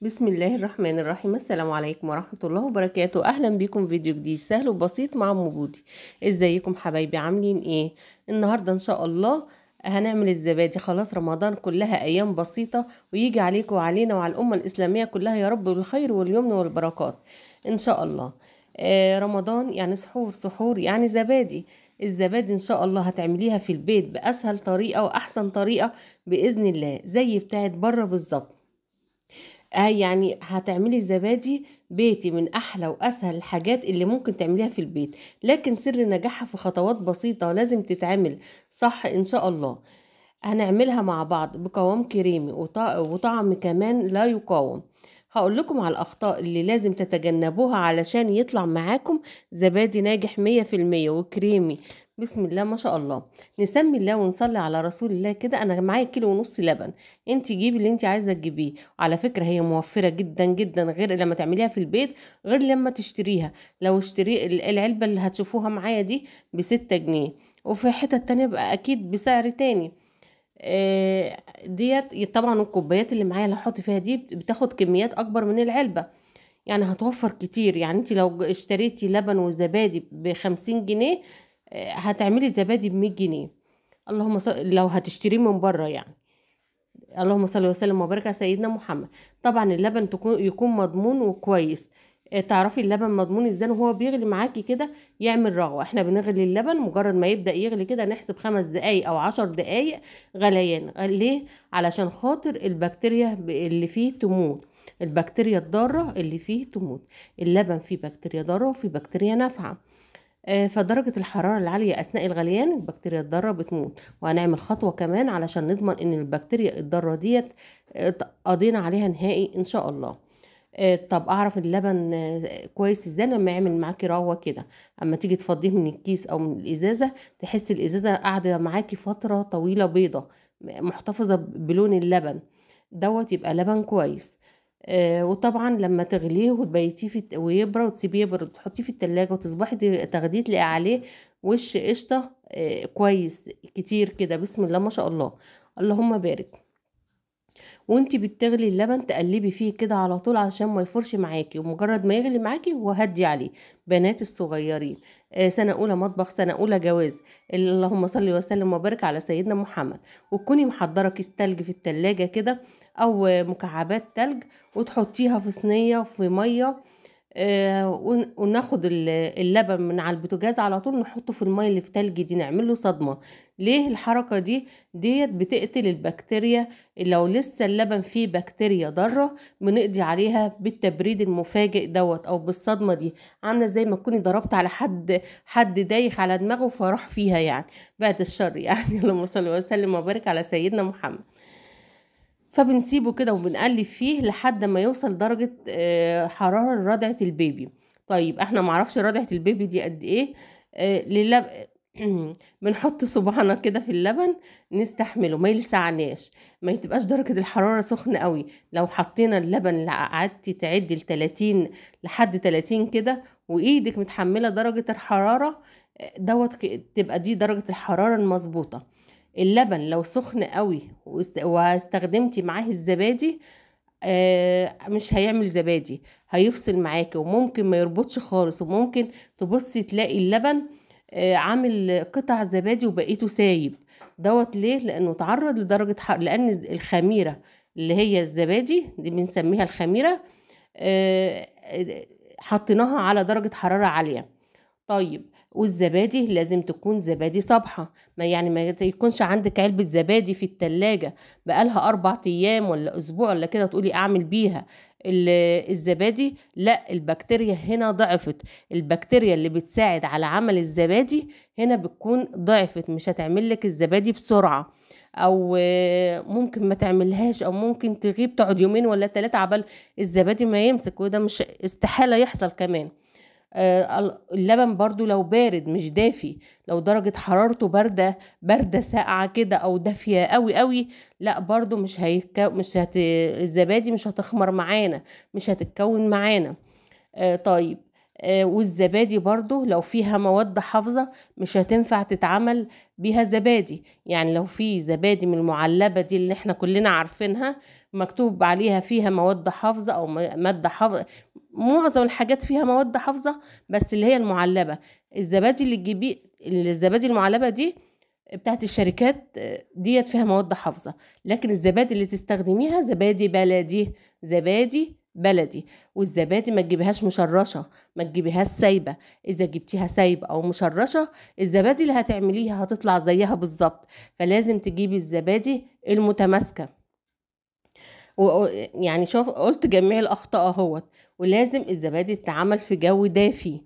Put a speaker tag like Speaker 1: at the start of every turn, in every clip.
Speaker 1: بسم الله الرحمن الرحيم. السلام عليكم ورحمة الله وبركاته. اهلا بكم فيديو جديد سهل وبسيط مع ام بودي. ازيكم حبايبي، عاملين ايه؟ النهارده ان شاء الله هنعمل الزبادي. خلاص رمضان كلها ايام بسيطة ويجي عليكم وعلينا وعلى الامة الاسلامية كلها يا رب بالخير واليمن والبركات ان شاء الله. رمضان يعني سحور، سحور يعني زبادي. الزبادي ان شاء الله هتعمليها في البيت باسهل طريقة واحسن طريقة باذن الله، زي بتاعت بره بالظبط. يعني هتعملي زبادي بيتي من احلى واسهل الحاجات اللي ممكن تعمليها في البيت، لكن سر نجاحها في خطوات بسيطة لازم تتعمل صح ان شاء الله. هنعملها مع بعض بقوام كريمي وطعم كمان لا يقاوم. هقول لكم على الاخطاء اللي لازم تتجنبوها علشان يطلع معاكم زبادي ناجح 100% وكريمي بسم الله ما شاء الله. نسمي الله ونصلي على رسول الله كده. انا معايا 1.5 كيلو لبن، انت جيبي اللي انت عايزه تجيبيه. على فكرة هي موفره جدا جدا، غير لما تعمليها في البيت غير لما تشتريها. لو اشتري العلبة اللي هتشوفوها معايا دي ب6 جنيه، وفي حتة تانية بقى اكيد بسعر تاني. ديت طبعا الكوبايات اللي معايا اللي هحط فيها دي بتاخد كميات اكبر من العلبة، يعني هتوفر كتير. يعني انت لو اشتريتي لبن وزبادي ب50 جنيه هتعملي زبادي ب100 جنيه. اللهم صل، لو هتشتريه من بره يعني. اللهم صل وسلم وبارك على سيدنا محمد. طبعا اللبن يكون مضمون وكويس. تعرفي اللبن مضمون ازاي؟ وهو بيغلي معاكي كده يعمل رغوه. احنا بنغلي اللبن مجرد ما يبدا يغلي كده نحسب 5 دقايق او 10 دقايق غليان. ليه؟ علشان خاطر البكتيريا اللي فيه تموت، البكتيريا الضارة اللي فيه تموت. اللبن فيه بكتيريا ضارة وفيه بكتيريا نافعة، فدرجة الحرارة العالية أثناء الغليان البكتيريا الضارة بتموت. وهنعمل خطوة كمان علشان نضمن إن البكتيريا الضارة ديت قضينا عليها نهائي إن شاء الله. طب أعرف اللبن كويس إزاي؟ لما يعمل معاكي رغوة كده، أما تيجي تفضيه من الكيس أو من الإزازة تحس الإزازة قاعدة معاكي فترة طويلة بيضة محتفظة بلون اللبن دوت، يبقى لبن كويس. وطبعا لما تغليه وتبيتيه ويبرد وتسيبيه يبرد وتحطيه في التلاجة وتصبحي تاخديه تلاقي عليه وش قشطه كويس كتير كده بسم الله ما شاء الله اللهم بارك. وانتي بتغلي اللبن تقلبي فيه كده على طول علشان ما يفرش معاكي، ومجرد ما يغلي معاكي وهدي عليه. بنات الصغيرين سنة اولى مطبخ، سنة اولى جواز، اللهم صل وسلم وبارك على سيدنا محمد. وتكوني محضرة كيس تلج في التلاجة كده او مكعبات تلج وتحطيها في صينية في مية، وناخد اللبن من على البوتاجاز على طول نحطه في المية اللي في تلج دي، نعمل له صدمة. ليه الحركة دي؟ ديت بتقتل البكتيريا. لو لسه اللبن فيه بكتيريا ضارة بنقضي عليها بالتبريد المفاجئ دوت او بالصدمة دي. عامله زي ما تكوني ضربت على حد دايخ على دماغه فراح فيها، يعني بعد الشر يعني. اللهم صل وسلم وبارك على سيدنا محمد. فبنسيبه كده وبنقلب فيه لحد ما يوصل درجة حرارة رضعة البيبي. طيب احنا معرفش رضعة البيبي دي قد ايه. بنحط صباعنا كده في اللبن نستحمله ما يلسعناش، ما تبقاش درجة الحرارة سخنة قوي. لو حطينا اللبن اللي قعدتي تعدي ل30 لحد 30 كده وايدك متحملة درجة الحرارة دوت، تبقى دي درجة الحرارة المظبوطة. اللبن لو سخن قوي واستخدمتي معاه الزبادي مش هيعمل زبادي، هيفصل معاكي وممكن ما يربطش خالص، وممكن تبصي تلاقي اللبن عامل قطع زبادي وبقيته سايب دوت. ليه؟ لانه تعرض لدرجة حرارة، لان الخميرة اللي هي الزبادي دي بنسميها الخميرة حطيناها على درجة حرارة عالية. طيب والزبادي لازم تكون زبادي صبحة، ما يعني ما يكونش عندك علبة زبادي في التلاجة بقالها 4 ايام ولا اسبوع ولا كده تقولي اعمل بيها الزبادي. لا، البكتيريا هنا ضعفت. البكتيريا اللي بتساعد على عمل الزبادي هنا بتكون ضعفت، مش هتعمل لك الزبادي بسرعة، او ممكن ما تعملهاش، او ممكن تغيب تقعد يومين ولا 3 عبال الزبادي ما يمسك، وده مش استحالة يحصل كمان. اللبن برضو لو بارد مش دافي، لو درجة حرارته باردة باردة ساقعة كده او دافية قوي قوي، لا برضو مش مش الزبادي مش هتخمر معانا، مش هتتكون معانا. طيب والزبادي برضو لو فيها مواد حافظة مش هتنفع تتعمل بيها زبادي. يعني لو في زبادي من المعلبة دي اللي احنا كلنا عارفينها مكتوب عليها فيها مواد حافظة او مادة حافظة، معظم الحاجات فيها مواد حافظة بس اللي هي المعلبة. الزبادي اللي تجيبيه، الزبادي المعلبة دي بتاعت الشركات ديت فيها مواد حافظة، لكن الزبادي اللي تستخدميها زبادي بلدي، زبادي بلدي. والزبادي ما تجيبهاش مشرشه، ما تجيبيهاش سايبه. اذا جبتيها سايبه او مشرشه الزبادي اللي هتعمليها هتطلع زيها بالظبط، فلازم تجيبي الزبادي المتماسكه. يعني شوف قلت جميع الاخطاء اهوت. ولازم الزبادي تتعمل في جو دافي.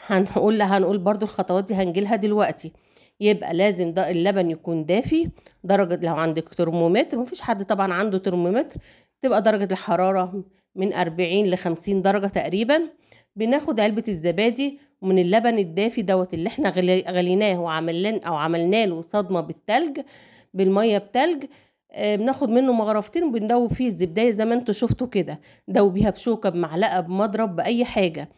Speaker 1: هنقول برضو الخطوات دي هنجيلها دلوقتي. يبقى لازم ده اللبن يكون دافي، درجه لو عندك ترمومتر، مفيش حد طبعا عنده ترمومتر، تبقى درجة الحرارة من 40 ل 50 درجة تقريبا. بناخد علبة الزبادي ومن اللبن الدافي دوت اللي احنا غليناه وعملنا او عملنا له صدمة بالتلج، بالمية بتلج، بناخد منه مغرفتين وبندوب فيه الزبداية زي ما انتوا شفتوا كده. دوبيها بشوكة، بمعلقة، بمضرب، بأي حاجة.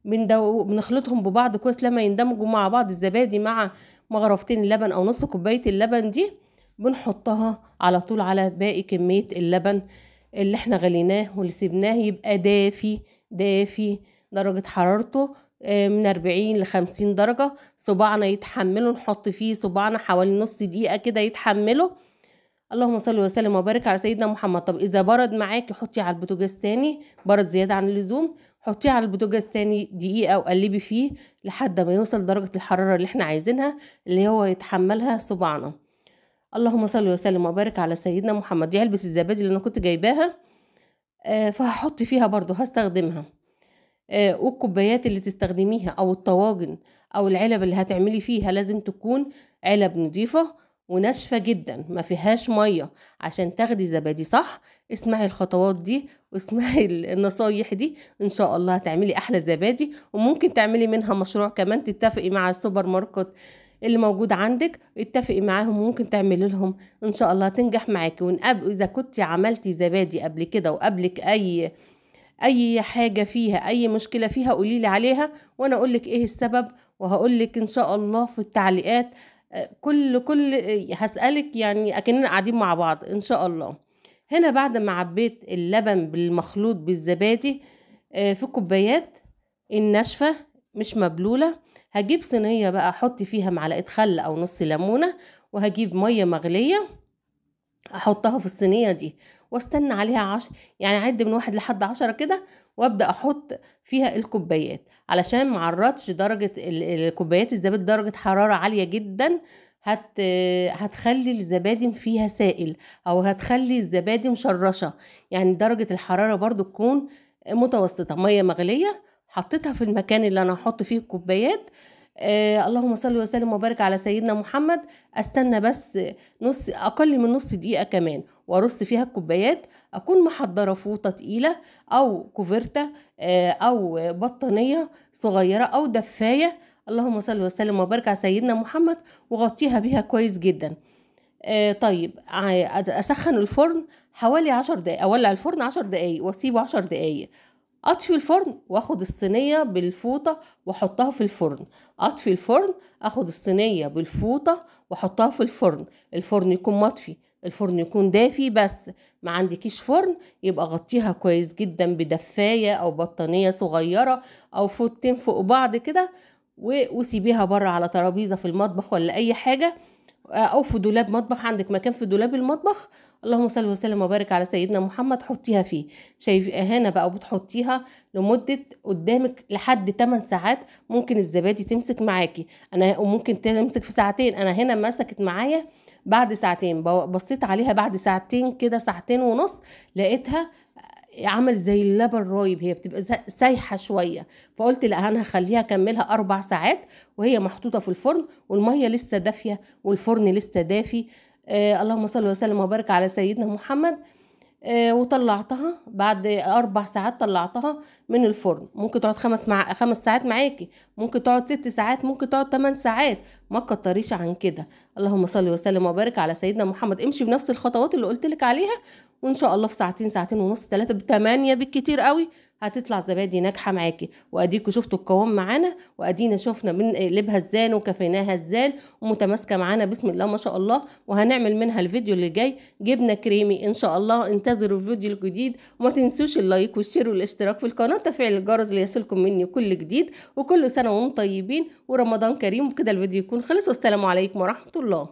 Speaker 1: بنخلطهم ببعض كويس لما يندمجوا مع بعض، الزبادي مع مغرفتين اللبن او نص كوباية اللبن دي، بنحطها على طول على باقي كمية اللبن اللي احنا غليناه واللي سيبناه يبقى دافي دافي، درجة حرارته من 40 ل 50 درجة. صباعنا يتحمله، نحط فيه صباعنا حوالي نص دقيقة كده يتحمله. اللهم صل وسلم وبارك على سيدنا محمد. طب اذا برد معاكي حطيه على البوتاجاز تاني، برد زيادة عن اللزوم حطيه على البوتاجاز تاني دقيقة وقلبي فيه لحد ما يوصل درجة الحرارة اللي احنا عايزينها اللي هو يتحملها صباعنا. اللهم صل وسلم وبارك على سيدنا محمد. دي علبة الزبادي اللي انا كنت جايباها، فهحط فيها برضو، هستخدمها. والكوبايات اللي تستخدميها او الطواجن او العلب اللي هتعملي فيها لازم تكون علب نظيفة وناشفة جدا ما فيهاش مية عشان تاخدي زبادي صح. اسمعي الخطوات دي واسمعي النصايح دي، ان شاء الله هتعملي احلى زبادي، وممكن تعملي منها مشروع كمان. تتفقي مع السوبر ماركت اللي موجود عندك، اتفقي معاهم وممكن تعملي لهم، ان شاء الله تنجح معاكي. واذا كنت عملتي زبادي قبل كده وقبلك اي حاجة فيها اي مشكلة فيها قولي لي عليها وانا اقول لك ايه السبب، وهقول لك ان شاء الله في التعليقات كل هسألك، يعني اكننا قاعدين مع بعض ان شاء الله. هنا بعد ما عبيت اللبن بالمخلوط بالزبادي في كوبايات الناشفه مش مبلوله، هجيب صينية بقى احط فيها معلقه خل او نص ليمونه، وهجيب مية مغليه احطها في الصينية دي واستنى عليها يعني اعد من 1 لحد 10 كده، وابدا احط فيها الكوبايات علشان ما اعرضش درجه الكوبايات الزبادي درجه حرارة عالية جدا، هتخلي الزبادي فيها سائل او هتخلي الزبادي مشرشه. يعني درجه الحرارة برضو تكون متوسطه. مية مغليه حطيتها في المكان اللي انا هحط فيه الكوبايات. اللهم صل وسلم وبارك على سيدنا محمد. استنى بس نص، اقل من نص دقيقة كمان، وارص فيها الكوبايات. اكون محضرة فوطه تقيلة او كوفرته او بطانيه صغيرة او دفايه. اللهم صل وسلم وبارك على سيدنا محمد، وغطيها بيها كويس جدا. طيب اسخن الفرن حوالي 10 دقايق، اولع الفرن 10 دقايق واسيبه 10 دقايق. اطفي الفرن واخد الصينية بالفوطه واحطها في الفرن. اطفي الفرن، اخد الصينية بالفوطه واحطها في الفرن. الفرن يكون مطفي، الفرن يكون دافي، بس ما عندكيش فرن يبقى غطيها كويس جدا بدفايه او بطانيه صغيرة او فوطتين فوق بعض كده، وسيبيها بره على ترابيزة في المطبخ ولا اي حاجة، او في دولاب مطبخ، عندك مكان في دولاب المطبخ. اللهم صل وسلم وبارك على سيدنا محمد. حطيها فيه. شايف هنا بقى بتحطيها لمدة قدامك لحد 8 ساعات، ممكن الزبادي تمسك معاكي، انا وممكن تمسك في ساعتين. انا هنا مسكت معايا بعد ساعتين، بصيت عليها بعد ساعتين كده، ساعتين ونص، لقيتها عمل زي اللبن رايب، هي بتبقى سايحه شوية، فقلت لا انا هخليها اكملها 4 ساعات وهي محطوطة في الفرن والمية لسه دافيه والفرن لسه دافي. اللهم صل وسلم وبارك على سيدنا محمد. وطلعتها بعد 4 ساعات، طلعتها من الفرن. ممكن تقعد 5 ساعات معاكي، ممكن تقعد 6 ساعات، ممكن تقعد 8 ساعات، ما تكتريش عن كده. اللهم صل وسلم وبارك على سيدنا محمد. امشي بنفس الخطوات اللي قلت لك عليها، وان شاء الله في ساعتين، ساعتين ونص، 3، 8 بالكتير قوي هتطلع زبادي ناجحة معاكي. واديكوا شفتوا القوام معانا، وادينا شفنا بنقلبها ازاي وكفيناها ازاي ومتماسكه معانا بسم الله ما شاء الله. وهنعمل منها الفيديو اللي جاي جبنه كريمي ان شاء الله. انتظروا الفيديو الجديد، وما تنسوش ال like وال share والاشتراك في القناة وتفعيل الجرس ليصلكم مني كل جديد. وكل سنة وانتم طيبين ورمضان كريم. وكده الفيديو يكون خلص، والسلام عليكم ورحمة الله.